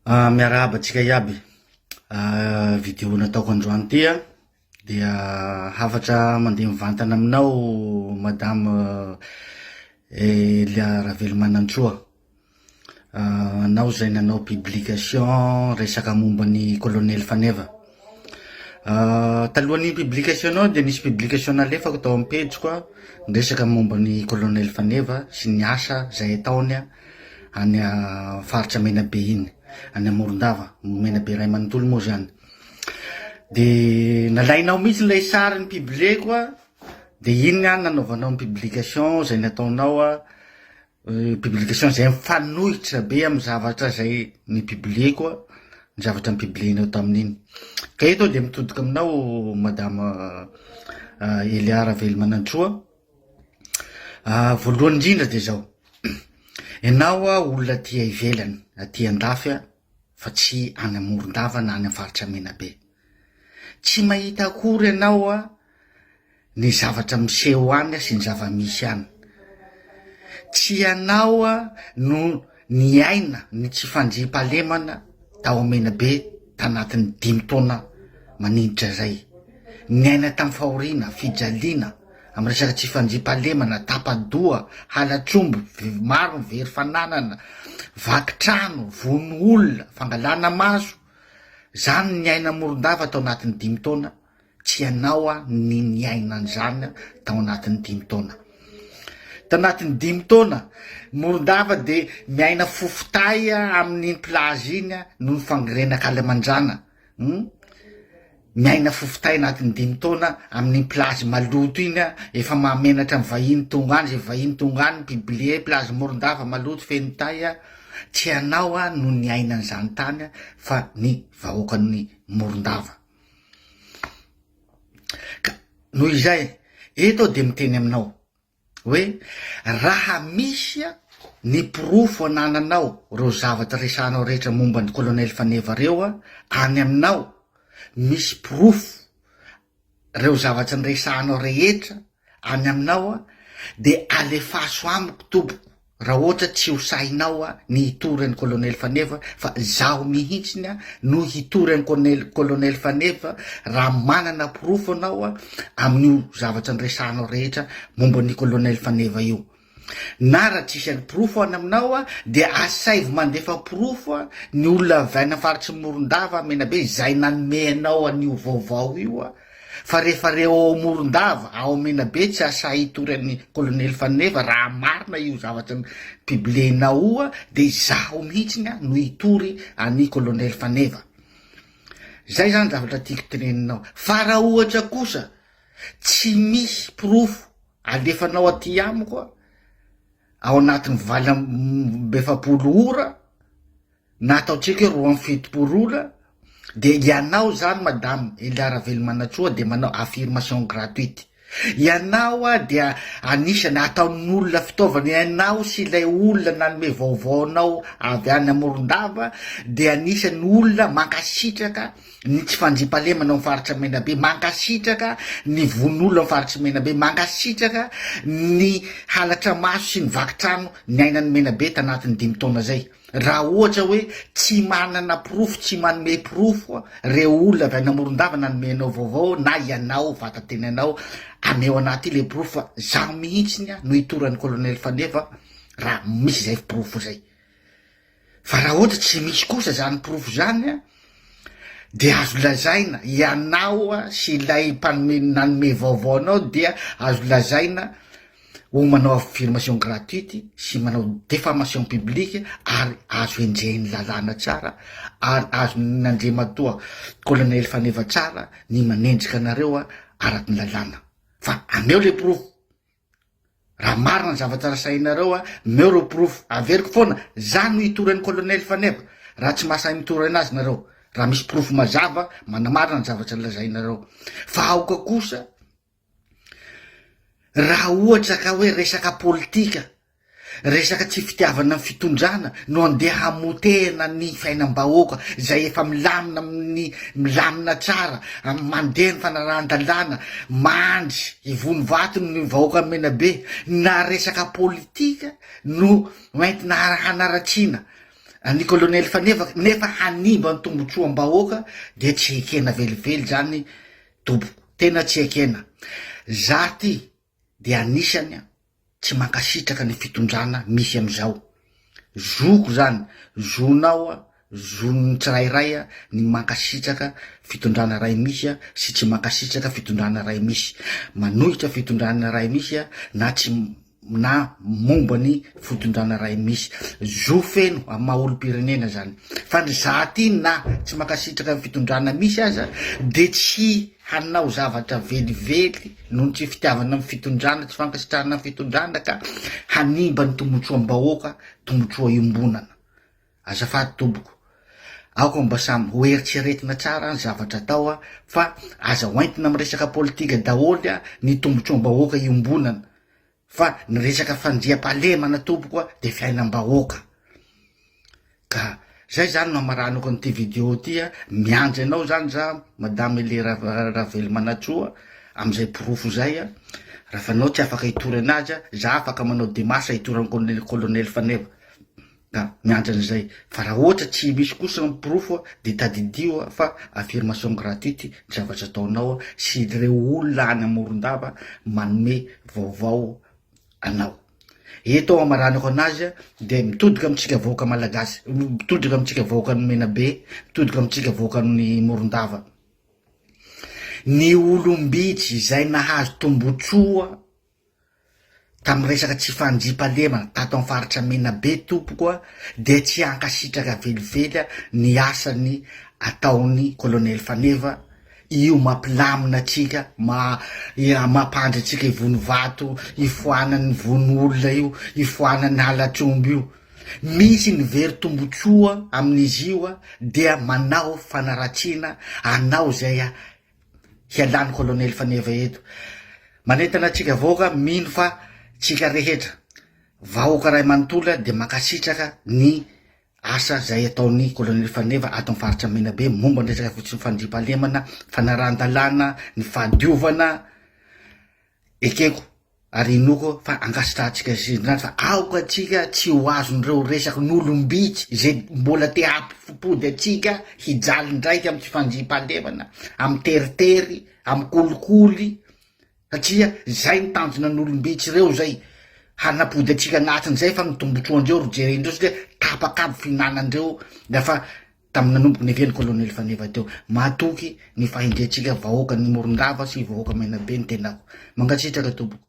Miarahaba antsika iaby. Video nataoko androany ity an, dia hafatra mandeha mivantana aminao madame Elia Ravelomanantsoa. Anao izay nanao publication resaka momba ny colonel Faneva. Talohan'iny publication-nao dia nisy publication nalefako tao amin'ny pejiko an, niresaka momba ny colonel Faneva sy ny asa izay ataony an. any faritra Menabe iny, any Morondava, Menabe iray manontolo moa zany. De nalainao mihitsy ilay sary ni-publier-ko a, de iny an nanaovanao ny publication zay nataonao a, publication zay mifanohitra be amin'ny zavatra zay ni-publier-ko a, ny zavatra ni-publier-nao tamin'iny. Ka eto aho de mitodika aminao madame Elia Ravelomanantsoa, Voalohany indrindra dia izao, ianao olona aty ivelany, aty andafy fa tsy any Morondava na any amin'ny faritra Menabe. Tsy mahita akory ianao ny zavatra miseho any sy ny zava-misy any. Tsy ianao no niaina ny tsy fandriampahalemana tao Menabe tanatin'ny dimy taona maninitra izay. Niaina tamin'ny fahoriana, fijaliana, amin'ny resaka tsy fandriampahalemana, tapa-doha, halatr'omby, maro ny very fananana, vaky trano, vono olona, fangalana maso, zany ny niaina Morondava tao anatin'ny dimy taona, tsy ianao aho ny niaina an'izany tao anatin'ny dimy taona. Tao anatin'ny dimy taona, Morondava dia miaina fofotay amin'iny plage iny noho ny fangirena ankalamanjana. Hum. Miaina fofotay anatin'ny dimy taona amin'iny plage maloto iny a, efa mahamenatra ny vahiny tonga any, zay vahiny tonga any mi-publier plage Morondava maloto feno tay a, tsy ianao a no niaina an'izany tany a fa ny vahoakan'ny Morondava. Ka noho izay, eto aho dia miteny aminao, hoe raha misy ny porofo anananao reo zavatra resahanao rehetra momba ny colonel Faneva reo any aminao misy porofo reo zavatra niresahanao rehetra any aminao de alefaso amiko tompoko raha ohatra tsy ho sahinao ny hitory an'i colonel Faneva fa zaho mihintsiny no hitory an'i colonel colonel Faneva raha manana porofo anao amin'io zavatra niresahanao rehetra momba ny colonel Faneva io. Na raha tsisy any porofo any aminao dia asaivo mandefa porofo ny olona avy any faritry Morondava Menabe izay nanome anao an'io vaovao io fa rehefa reo ao Morondava ao Menabe tsy asahy hitory an'i colonel Faneva raha marina io zavatra publier-nao io dia izaho mihitsiny no hitory an'i colonel Faneva. Zay zany zavatra tiako teneninao. Fa raha ohatra kosa tsy misy porofo alefanao aty amiko ao anatin'ny 48 ora na ataontsika hoe 72 ora de ianao zany madame Elia Ravelomanantsoa de manao affirmation gratuite. Ianao dia anisany ataon'olona fitaovana, ianao sy ilay olona nanome vaovao anao avy any Morondava dia anisany olona mankasitraka ny tsy fandriampahalemana ao amin'ny faritra Menabe, mankasitraka ny vono olona ao amin'ny faritry Menabe, mankasitraka ny halatra maso sy ny vaky trano niainan'i Menabe tanatin'ny dimy taona izay. Raha ohatra hoe tsy manana porofo, tsy manome porofo reo olona avy any Morondava nanome anao vaovao na ianao vatatenanao ameo anah ty le porofo fa zaho mihitsiny no hitory an'i colonel Faneva raha misy zay porofo zay. Fa raha ohatra tsy misy kosa zany porofo zany de azo lazaina ianao sy ilay mpanome nanome vaovao anao dia azo lazaina ho manao affirmation gratuite sy manao defamation publique ary azo enjehin'ny lalàna tsara ary azon'Andriamatoa colonel Faneva tsara ny manenjika anareo araky ny lalàna fa ameo le porofo raha marina ny zavatra rasahinareo a meo reo porofo averiko foana za no hitory an'i colonel Faneva raha tsy mahasahy mitory anazy nareo raha misy porofo mazava manamarina ny zavatra lazainareo fa aoka kosa Raha ohatra ka hoe resaka politika, resaka tsy fitiavana ny fitondrana no andeha hamotehana ny fiainam-bahoaka izay efa milamina amin'ny milamina tsara, mandeha ny fanarahan-dalàna, mandry ivony vato ny vahoaka Menabe, na resaka politika no entina hanaratsiana. Ny colonel Faneva nefa hanimba ny tombotsoam-bahoaka dia tsy ekena velively zany tompoko, tena tsy ekena. Za ty dia anisany tsy mankasitraka ny fitondrana misy amizao. Zoko zany, zonao, zon'ny tsirairay ny mankasitraka fitondrana ray misy sy tsy mankasitraka fitondrana ray misy. Manohitra fitondrana ray misy na tsy na momba ny fitondrana iray misy. Zo feno amin'ny maha olom-pirenena zany. Fa ny za ty na tsy mankasitraka ny fitondrana misy aza de tsy hanao zavatra velively noho ny tsy fitiavana ny fitondrana, tsy fankasitrahana ny fitondrana ka hanimba ny tombotsoam-bahoaka, tombotsoa iombonana. Azafady tompoko. Aoka mba samy ho eritreretina tsara ny zavatra atao fa aza hoentina amin'ny resaka politika daholo ny tombotsoam-bahoaka iombonana fa ny resaka fandriampahalemana tompoko dia fiainam-bahoaka. Ka zay zany no hamaranako an'ity video ity a, miandry anao zany za madame Elie Ravelomanantsoa am'izay porofo zay a, raha fa anao tsy afaka hitory anazy a, za afaka manao démarche hitory an'i colonel Faneva. Ka miandry an'izay. Fa raha ohatra tsy misy kosa ny porofo dia tadidio fa affirmation gratuite ny zavatra ataonao sy ireo olona any Morondava manome vaovao anao. Eto aho amaranako anazy dia mitodika amintsika vahoaka malagasy, mitodika amintsika vahoakan'i Menabe, mitodika amintsika vahoakan'i Morondava. Ny olom-bitsy izay nahazo tombotsoa Tamin'ny resaka tsy fandriampahalemana tato amin'ny faritra Menabe tompoko a, dia tsy hankasitraka velively ny asany ataon'i Colonel Faneva io mampilamina antsika, mampandry antsika Ivonivato, ifoanan'ny vono olona io, ifoanan'ny halatr'omby io. Misy ny very tombotsoa amin'izy io dia manao fanaratsiana anao izay hialan'ny colonel Faneva eto. Manentana antsika vahoaka mino fa tsika rehetra vahoaka ray manontolo dia mankasitraka ny asa zay ataon'ny colonel Faneva ato amin'ny faritra Menabe momba ny resaka tsy fandriampahalemana, fanarahan-dalàna, ny fahadiovana. Ekeko ary inoako fa ankasitrahantsika izany fa aoka antsika tsy ho azon'ireo resaky n'olom-bitsy izay mbola te hampifopody antsika hijaly ndraiky amin'ny tsy fandriampahalemana, amin'ny teritery, amin'ny kolikoly satria zay ny tanjona n'olom-bitsy ireo zay, hanapody antsika anatin'izay fa ny tombotsoan-dreo ro jerendreo satria tapaka aby fihinanandreo fa Tamin'ny nanomboka niavian'ny Colonel Faneva teo. Mahatoky ny fahendrentsika vahoakan'i Morondava sy vahoaka Menabe ny tenako. Mankasitraka tompoko.